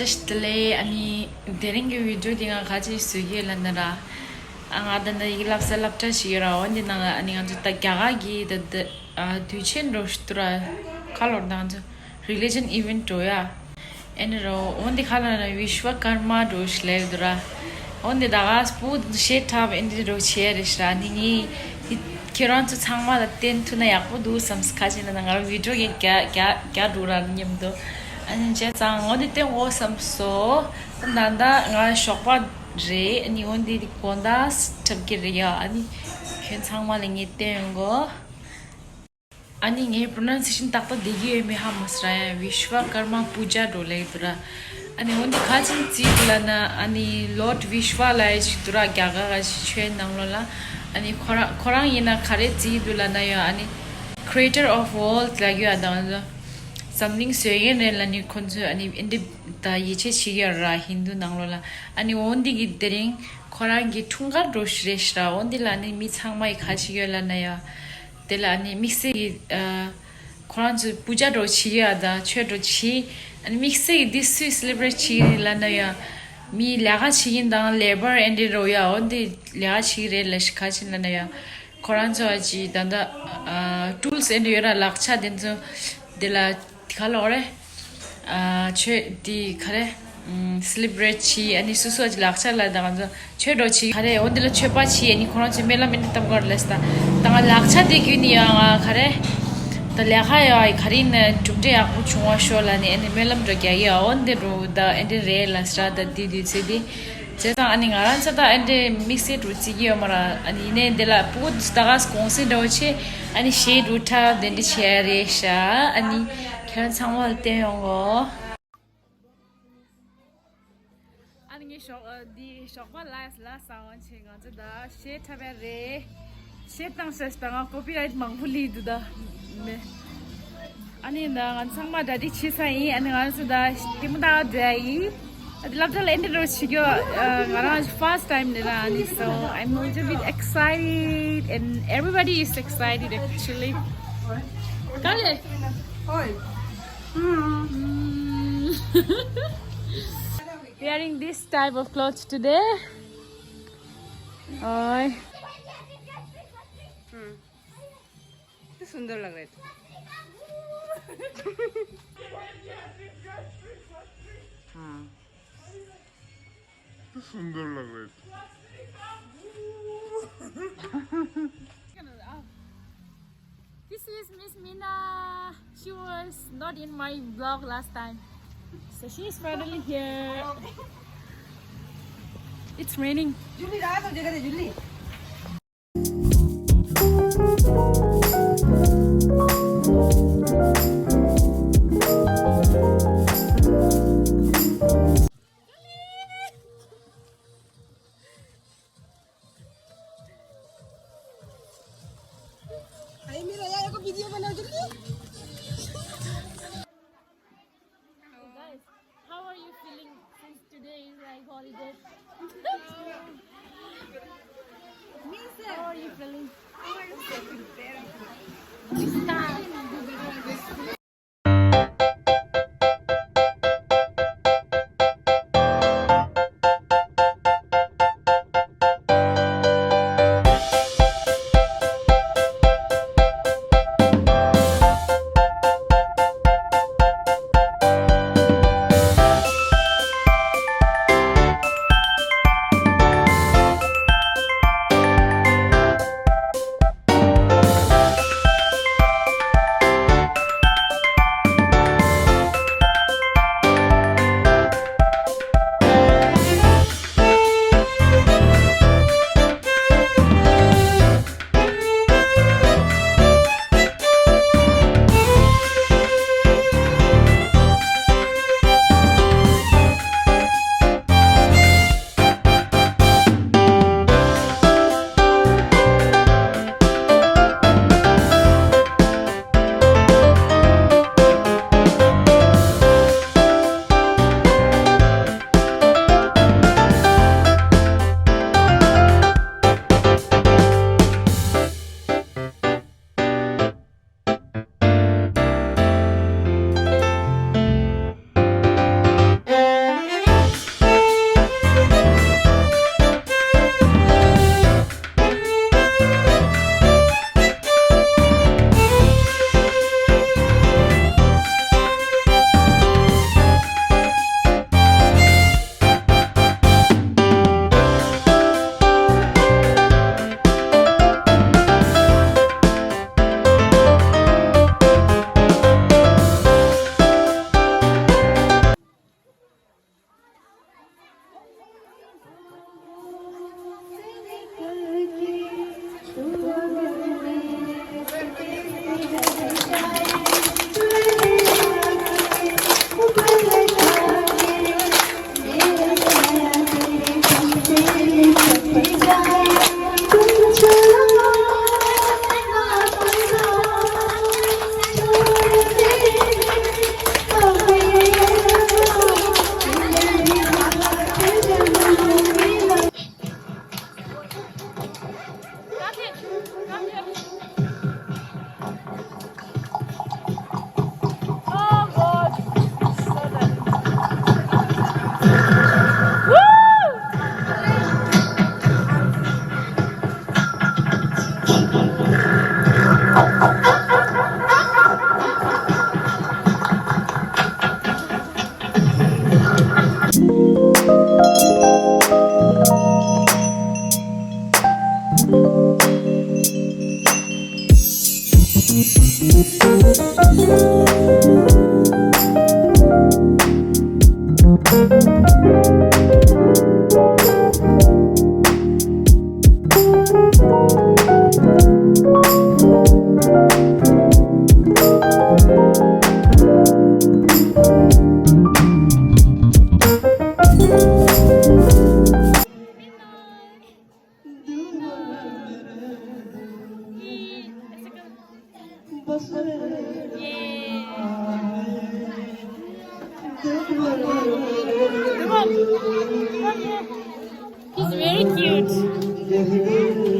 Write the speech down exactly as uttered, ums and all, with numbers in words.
བཀྲ་ཤིས་བདེ་ལེགས། ཨ་ནི་དེ་རིང་གི་བི་ཌིའོ་འདི་ང་ག་ཅིག་བཟོ་གི་ཡོད་ལབ་ན་ར། ཨ་ང་ད་ནི་ཡིག་ལབ་ས་སློབ་གྲྭ་ཞིག་ཡོད་ར། འོ་འདི་ནང་ལ་ཨ་ནི་ང་ཚོ་ད་རྒྱ་གར་གྱི་ད་ད་ཨ་དུས་ཆེན་འགྲོ་ཞིག་འདུག་ར། ཁ་ལོར་ད་ང་ཚོ་རི་ལི་ཇན་ཨི་ཝེན་ཊི་འགྲོ་ཡ། ཨེ་ནི་རོ་འོ་འདི་ཁ་ལ་ན་བི་ཤྭ་ཀརྨ་འགྲོ་ཞིག་ལབ་འདུག་ར། འོ་འདི་ད་ག་སྤུ་ཤེ་ཐབ་ཨེ་འདི་འགྲོ་བྱས་རེད་ཤག་ཨ་ནི་ངས་འདི་ཁྱེད་རང་ཚོ་ཚང་མ་ལ་བསྟན་ཐུབ་ན་ཡག་པོ་འདུག་བསམ་སོང་། ཁ་ཅིག་ན་ང་རང་བི་ཌིའོ་གི་རྒྱ་རྒྱ་རྒྱ་འགྲོ་ར་མཉམ་དུ། ཨ་ནི་བྱས་ཙང་འོ་འདི་བསྟན་འོ་བསམ་སོང་། ད་ད་ང་ཞོགས་པ་རེད། ཨ་ནི་འོ་འདི་དགོང་དག་འཁྲབ་ཀྱི་རེད་ཡ། ཨ་ནི་ཁྱོད་ཚང་མ་ལ་ངས་བསྟན་ཡོང་གོ། ཨ་ནི་ངའི་པྲོ་ནན་སི་ཨེ་ཤན་ཏག་ཏག་བསྡད་ཀྱི་ཡོད་མེད་ཧ་མ་སོང་ར། ཡང་བི་ཤྭ་ཀརྨ་པུ་ཇ་འགྲོ་ལབ་འདུག་ར། ཨ་ནི་འོ་འདི་ག་ཅིག་བརྩིས་འདུག་ལབ་ན་ཨ་ནི་ལོརཌ་བི་ཤྭ་ལབ་ཡ་ཞིག་འདུག་ར། རྒྱ་གར་ག་ཞིག་ཆོས་ནང་ལོགས་ལ། ཨ་ནི་ཁོ་རང་ཁོ་རང་ཡིན་ན་ག་རེ་བརྩིས་འདུག་ལབ་ན་ཡང་ཨ་ནི་creator of world ལབ་ཀྱི་ཡ་དང་འཛམ་གླིང་བཟོ་མཁན་རེད་ལབ་ནི་ཁོ་ཚོས་ཨ་ནི་ཨེ་འདི་ད་ཡིད་ཆེས་བྱེད་ཀྱི་ཡོད་ར། ཧིན་དུ་ནང་ལོགས་ལ། ཨ་ནི་འོ་འདི་གི་དེ་རིང་ཁོ་རང་གི་འཁྲུངས་སྐར་འགྲོ་ཞིག་རེད་ཤག་ར། འོ་འདི་ལ་ཨ་ནི་མི་ཚང་མ་ཡི་ག་ཞིག་ཡོད་ལབ་ན་ཡ། དེ་ལ་ཨ་ནི་དམིགས་བསལ་གྱི་ཨ་ཁོ་རང་ཚོས་པུ་ཇ་འགྲོ་བྱེད་ཀྱི་ཡ་དང་ཆོས་འགྲོ་བྱེད། ཨ་ནི་དམིགས་བསལ་གྱི་འདི་སུས་སེ་ལེ་བྷ་རེཊ་བྱེད་ཀྱི་རེད་ལབ་ན་ཡ། མི་ལས་ཀ་བྱེད་མཁན་དང་ལེ་བར་ཨེ་འདྲ་རོ་ཡ། འོ་འདི་ལས་ཀ་བྱེད་ཀྱི་རེད་ལབ་ཤག་ག་ཅིག་ལབ་ན་ཡ། ཁོ་རང་ཚོ་ཨ་ཅི་ད་ལྟ་ཨ་ཊུལ་སི་ཨེ་འདྲ་ཡོད་ར། ལག་ཆ་དེ་ཚོ་དེ་ལ་དེ་ག་ལབ་དགོས་རེད། ཨ་ཆོས་འདི་ག་རེ། ཨམ་སེ་ལེ་བྷ་རེཊ་བྱེད། ཨ་ནི་སོ་སོ་ཨ་ཅི་ལག་ཆ་ལ་ད་ང་ཚོ་ཆོས་འགྲོ་བྱེད་ག་རེ། འོ་འདི་ལ་མཆོད་པ་བྱེད། ཨ་ནི་ཁོ་རང་ཚོས་སྨོན་ལམ་ཨེ་འདྲ་བཏབ་དགོས་རེད་ལབ་ཤག་ད་ང་ལག་ཆ་དེ་བརྒྱུད་ནས་ཡང་ང་ག་རེ། ད་ལས་ཀ་ཡ་ག་རེ་ཡིན་ན་གྲུབ་འབྲས་ཡག་པོ་བྱུང་བ་ཤོག་ལབ་ནས་ཨ་ནི་སྨོན་ལམ་འདྲ་རྒྱག་གི་ཡ། འོ་འདི་རུ་ད་ཨེ་འདྲ་རེད་ལབ་ཤག་ད་འདི་དུས་ཚོད་འདི། བྱས་ཙང་ཨ་ནི་ང་རང་ཚོ་ད་ཨེ་འདྲའི་དམིགས་བསལ་འགྲོ་བརྩི་གི་ཡོད་མ་རེད། ཨ་ནི་ཡིན་ནའི་འདི་ལ་སྤུ་གུ་ད་ག་གུང་སེང་འདྲ་བོ་བྱས། ཨ་ནི་གཞས་འགྲོ་འཁྲབ་དེ་འདྲ་བྱས་རེད་ཤག་ཨ་ནི་ཁྱེད་རང་ཚང་མ་ལ་བསྟན་ཡོང་གོ། ཨ་ནི་ངའི་ཞོགས་ཨ་འདི་ཞོགས་པ་ལ་ལ་སང་བ་ཆེ་ང་ཚོ་ད་གཞས་འཁྲབ་ཡ་རེད། གཞས་བཏང་ཤག་ད་ང་ཀོ་པི་རའེ་ཊི་མང་པོ་ལི་འདུག་ད་མེ། ཨ་ནི་ད་ང་ཚང་མ་གྲ་སྒྲིག་བྱས་ཚར་ཡིན། ཨ་ནི་ང་ཚོ་ད་ལྟད་མོ་ལྟ་ག་འགྲོ་ཡ་ཡིན། ཨ་ནི་སློབ་གྲྭ་ལ་ཨེ་འདྲ་རོ་བྱེད་རྒྱུ་ཨ་ང་རང་ཕར་སི་ཊི་ཊེམ་ནས་ར། ཨ་ནི་so I'm a little bit excited and everybody is excited actually. Kale. Oi. Mm. Wearing this type of clothes today. Oi. Hmm. तो सुंदर लग रहे थे। हाँ। तो सुंदर लग रहे थे। This is Miss Mina. She was not in my vlog last time. So she is finally here. It's raining. जुली, रात हो जाएगा रे, जुली। भाई, मेरा यार को वीडियो बना, जल्दी। Guys, how are you feeling since today is like holiday? How are you feeling? Cute.